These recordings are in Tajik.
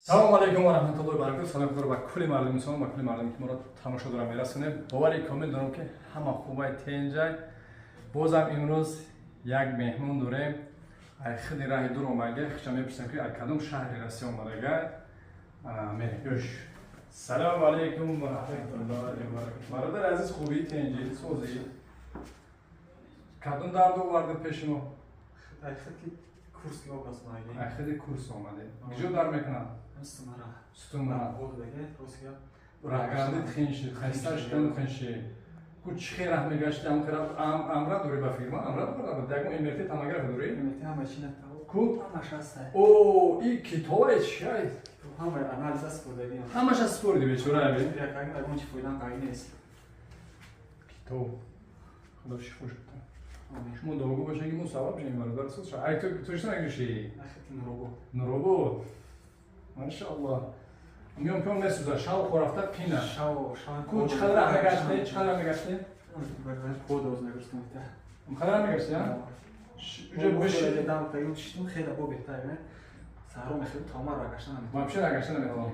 Салом алейкум ва раҳматуллоҳи ва баракатуҳ. Салом худро ба кулли мардуми мусулмон, ба кулли мардуме ки моро тамошо доранд мерасонем. Бовари комил дорам ки ҳама хубай, тенҷай. Бозам имрӯз як меҳмон дорем. Ай хеле раҳи дур омага, хича мепурсем ки ай кадом шаҳри Россия омадага. Меҳёш. Салом алейкум ва раҳматуллоҳи ва баракатуҳ. Бародар азиз, хубӣ, тенҷи, созӣ? Кадом дард овард пеши мо? Ай хеле курс ки образ омадаги. Ай хеле курс омаде. Куҷо дар мекунад? Сумара. Сутумара. Раҳгардӣ Раҳгардӣ хинши, хаста шудан хинши. Ку чӣ хел раҳ мегашти, ам хел амра дорӣ ба фирма, амра дорад, ягон МРТ томография дорӣ? МРТ ҳама чи натав. Ку? Ҳамаш ҳаст. О, и китобе чи ай? Ҳама анализ аст бурдагӣ. Ҳамаш аз спорди бечора аби. Ягон чи фоида қаи нест. Китоб. Худо шифо шуд. Шумо дуогӯ бошед ки мо савоб шавем, бародар суз ша. Ай ту тоҷикистон нагӯши? Ахти Нуробод. Нуробод. Машааллоҳ. Миём кон месӯзад, шав хорафта қина. Шав, шав. Ку чӣ қадар раҳ мегашти? Чӣ қадар раҳ мегашти? Бодоз нагӯштам. Қадар раҳ мегашти, а? Уже биши. Дам тагим шиштум хеле бо беҳтар, не? Саҳро мехӯрд, тамар раҳ гашта наметавонам. Вообще раҳ гашта наметавонӣ.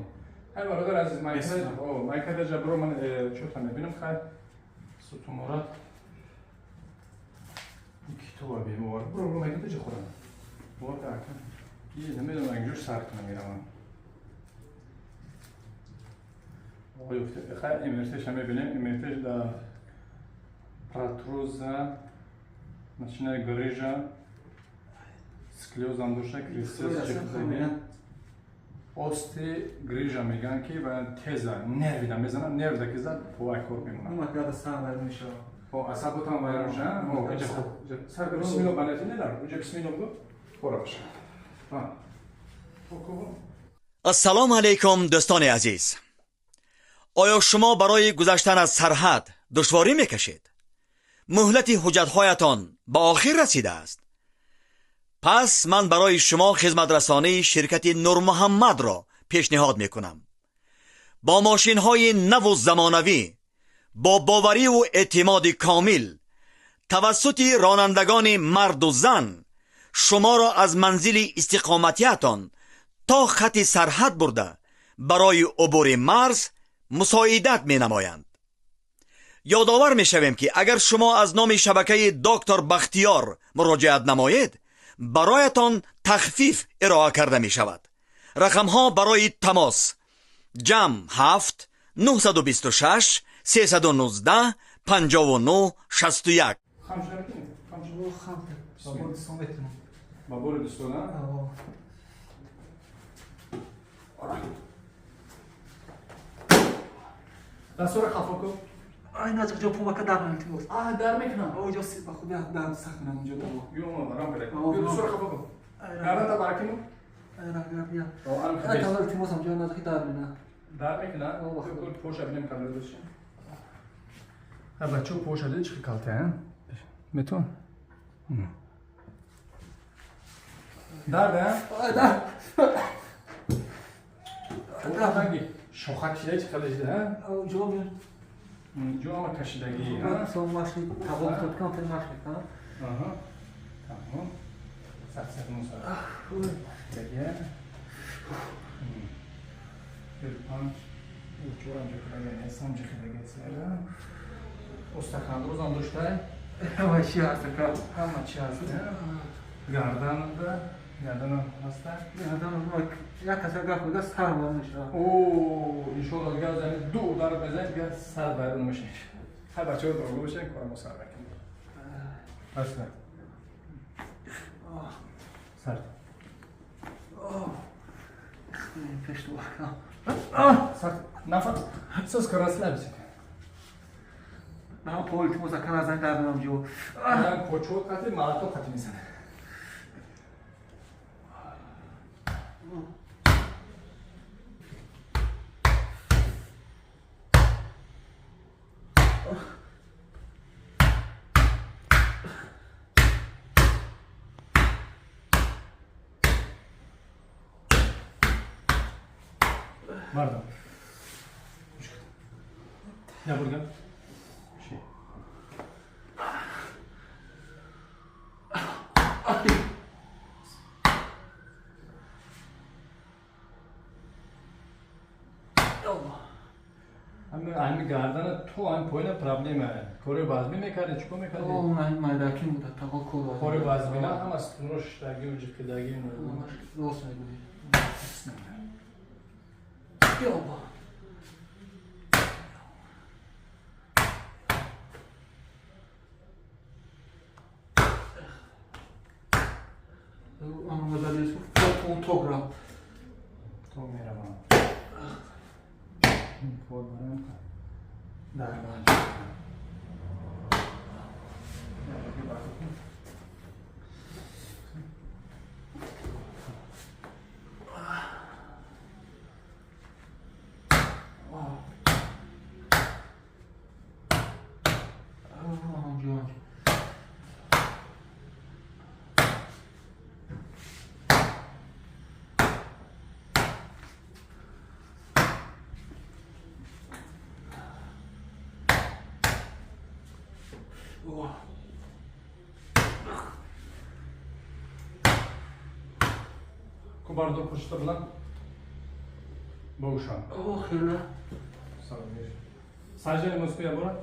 Ҳай бародар азиз, майкада ҷабро ман чӯта мебинам, хай. Сутуморат. Китоба бемор. Бро, бро, майкада ҷи хӯрам. Бовар ака. И намедонам, як ҷош сар кунам меравам. Ой, хай МРТ-ша мебинем. МРТ да протруза, начиная грыжа, склерозам дошта, кристез чехтаги. Ости грыжа мегӯянд ки ва теза нервида мезанад, нервида ки зад, повай кор мемонад. Ҳама гада сар вайрон мешавад. О, асаботам вайрон шавад? О, иҷа хуб. Сар бисмилло банати недар. Иҷа бисмилло бугӯ. Хора бошад. Ҳа. Ассалому алайкум, дӯстони азиз. Оё шумо барои гузаштан аз сарҳад душворӣ мекашед? Муҳлати ҳуҷҷатҳоятон ба охир расидааст. Пас ман барои шумо хизматрасонии ширкати Нурмуҳаммадро пешниҳод мекунам. Бо мошинҳои наву замонавӣ, бо бовариву эътимоди комил, тавассути ронандагони марду зан шуморо аз манзили истиқоматиятон то хати сарҳад бурда барои убури марз мусоидат менамоянд. Ёдовар мешавем ки агар шумо аз номи шабакаи доктор Бахтиёр муроҷиат намоед, бароятон тахфиф ироа карда мешавад. Рақамҳо барои тамос: ҷамъ 7 926 319 59 61. Ба бори дӯстон, а? Дастора хафо кун. Ай, наҷ ҷо пумака дар мекунад. А, дар мекунам. О, ҷо ба хуби дар сахт менам ҷо дар. Ё, ма барам кара. Ё, дастора хафо кун. Гардан баракину. Ай, ра, я. О, ам Ай, тавал тимосам ҷо наҷ дар мена. Дар мекуна? Кул поша бинем калда дӯст. Ҳа, бачо поша дид чӣ калта, а? Метон. Дард, а? Ай, дар. Дард. Шоха кашида чӣ қадар шида, а? О, ҷо ми. Ҷо ама кашидагӣ, а? Сом машни тавон тот кам тел машни, а? Аҳа. Тамом. Сар сар мусар. Дагия. Бир панҷ. Чорам ҷо кидага, ҳесам ҷо кидага, сера. Остахандрозам доштай? Ҳама чи ҳаст, ака? Ҳама чи ҳаст, гарданада, гарданам ҳаста? Гарданам як каса гап мега сар вайрон мешавад. О, иншоалло дигар зани ду удар мезанед, дигар сар вайрон мешавад. Ҳай бачаҳо дорго бошед, кора мо сар мекунем. Баста. Сар. Пеш ту. Сар. Нафас. Сос кора расслабься. На пол тимоса кана зан дар менам ҷо. Ман кочо қати малато қати мезанам. Мардам. Я бурган. Ши. Ҳамин гардана то ҳамин поина проблема. Кори вазмин мекардӣ, чӣ кор мекардӣ? Майдаки муддат тағо кор. Кори вазмина ҳама стуно шиштагӣ ва ҷиқидагӣ. Рост мегӯӣ. Ёба. То меравам. Кор барам. Дар Бардор пушта билан бовушам. О, хеле. Салом. Саждани Москвая бора?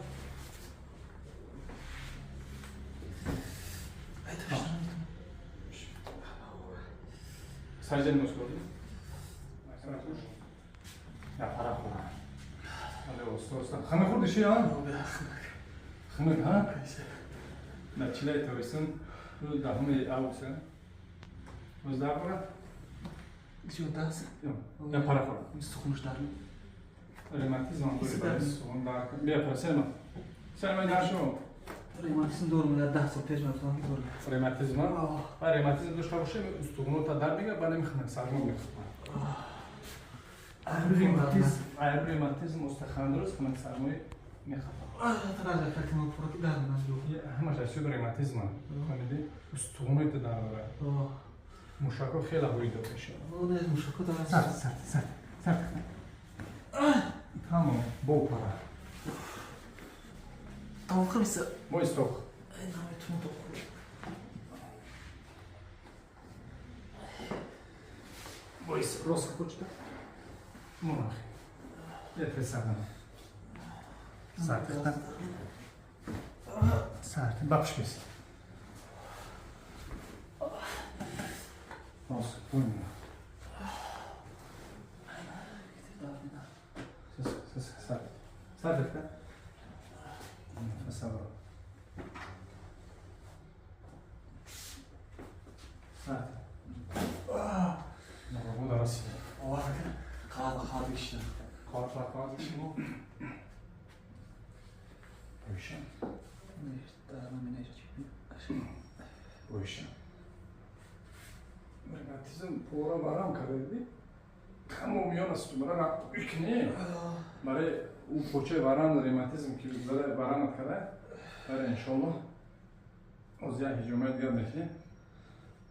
Саждани Москва. Я пара хӯрам. Але оста оста. Хана хӯрдиши, а? Хунук, ҳа? Дар чилаи тобистон, 10 август, боз дар бора? Зиёда аст. Я пара хӯрам. Сухунш дар. Ревматизм дори, сухун дар. Бия пара, серма. Серма дар шо. Ревматизм дорум, дар 10 сол пеш мефаҳмам дорум. Ревматизм, а? Ревматизм дошта боше, устухонота дар мегирад, баъд мехӯнак сармо мехӯрад. Ревматизм, остеохондроз, хунак сармои мехӯрад. Ҳамаш аз сӯи ревматизм, фаҳмидӣ? Устухонота дар дорад. Мушакҳо хеле ҳоида мешавад. Сард, сард, сард, сард. Тамом, бо пара. Бо исток. Боис, рост кучта. Монах. Я сард. Сард. Сард. Бабш бис. Рост, понял. Сард. Сард, да? Сард. Сард. Ревматизм пора барам кардади, тамом ёнаст мара икне барои ӯ почаи варам ревматизм ки зада барамат карда, баре иншоллоҳ оз як ҳиҷомаи дигар мекунем,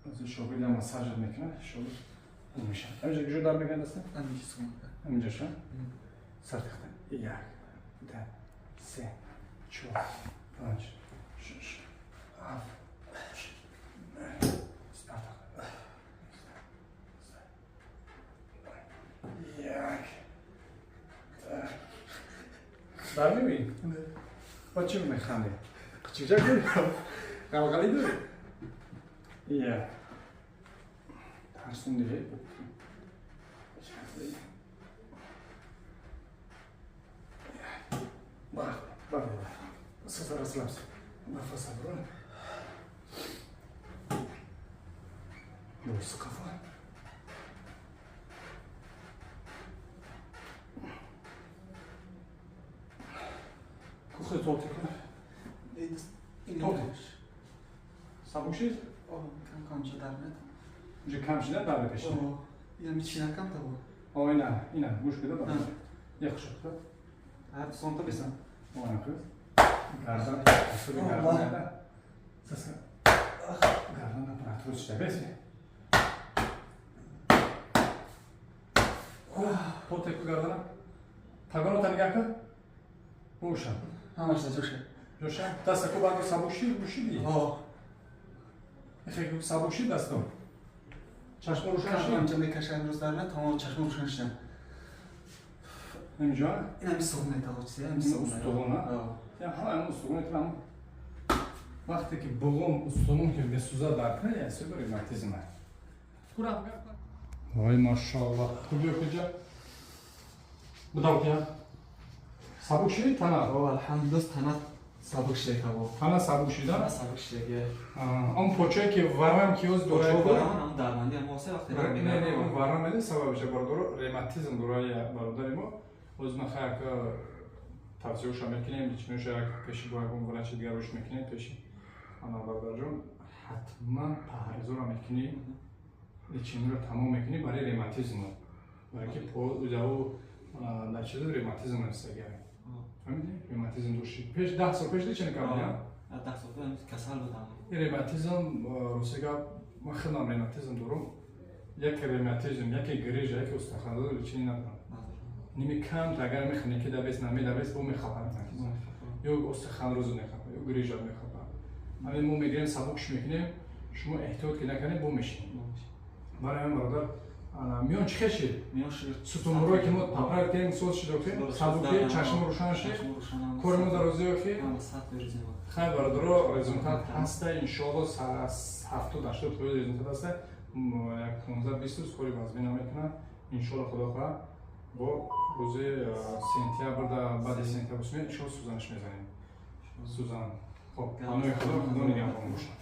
оз шогирд як массажат мекунад, иншоллоҳ хуб мешавад. Ҳаминҷа куҷо дард мекунад даста? Ҳаминҷаша? Сар тахта. 1, 2, 3, 4, 5, 6, 7, 8, 9, 1. Дар мебинӣ? Ба чӣ механдӣ? Қичиқчак дорӣ? Ғалғалӣ дорӣ? Я. Тарсундӣ. Бар, бар. Саса расслабься. Нафас абро. Боис қафо. Кухи тотик. Тотик. Сабук шид? Кам шид дар мед. Уже кам шида дар пеш. Ина мичина кам табо. О, ина, ина, гӯш кида бар. Як шуд. Ҳар сонта бисан. О, кыз. Гардан, асуби гардан да. Саса. Гардан да протруз шида бес. Тотик гардана. Тагоно та нигоҳ кун. Бошам. Ҳамаш ҷоша. Ҷоша? Даста ку баъди сабукши гӯшидӣ? О. Хеле сабукши дасто. Чашмо рӯшан шид? Ҳамча мекашам имрӯз дар мед, тамом чашмо рӯшан шидам. Инҷо? Ин ҳами суғуне талочисе, ҳами Ин суғуне. устуғуна? Ҳа. Я ҳама ҳамун устуғуне ки ҳамун вақте ки буғум устуғун ки месӯзад дар кана, ҳисоби ревматизм аст. Вой, машоаллоҳ, ту биё куҷа будам ки сабук шиди тана? О, алҳамдулилла, тана сабук шида ҳаво. Тана сабук шида? Тана сабук шида. Он почое ки варам ки оз Почо дорад. варам, ҳам дарманди ҳам оса вақте Не, не, он варам еди сабабиша, бародаро, ревматизм дорад бародари мо. Оз ма хай як тавсияша мекунем, лечениеша як пеши бо ягон врачи дигар рош мекунем пеши. Ана, бародарҷон, ҳатман паҳрезора мекунӣ, лечениеро тамом мекунӣ барои ревматизм. Барои ки по дар чизо ревматизм ҳастага. Фаҳмидӣ? Ревматизм дошти. Пеш 10 сол пеш лечение кардӣ? 10 сол пеш касал будам. Ин ревматизм, рости гап, ман худам ревматизм дорам. Яке ревматизм, яке грижа, яке остеохондроз лечение надорам. Ними кам агар мехӯрӣ ки дабес намедабес бо мехапа ревматизм. Ё остеохондроз мехапа, ё грижа мехапа. Ҳамин мо мегирем, сабукш мекунем, шумо эҳтиёт ки накунед, бо мешинед. Барои ҳамин, бародар, миён чӣ хел шид? Миён шид. Сутунмӯрое ки мо поправить кардем, соз шид охи, сабукӣ, чашмо рӯшан шид, кори мо дар розӣ охи. Хай, бародаро, результат ҳаста, иншоалло, 70-80% результат ҳаста. Як 15-20 рӯз кори вазбӣ намекунад. Иншоалло, худо хоҳад, бо рӯзи сентябр, да баъди сентябр иншоалло сӯзанаш мезанем. Сӯзан. Хоб, паноҳи Худо, Худо нигаҳбон бошад.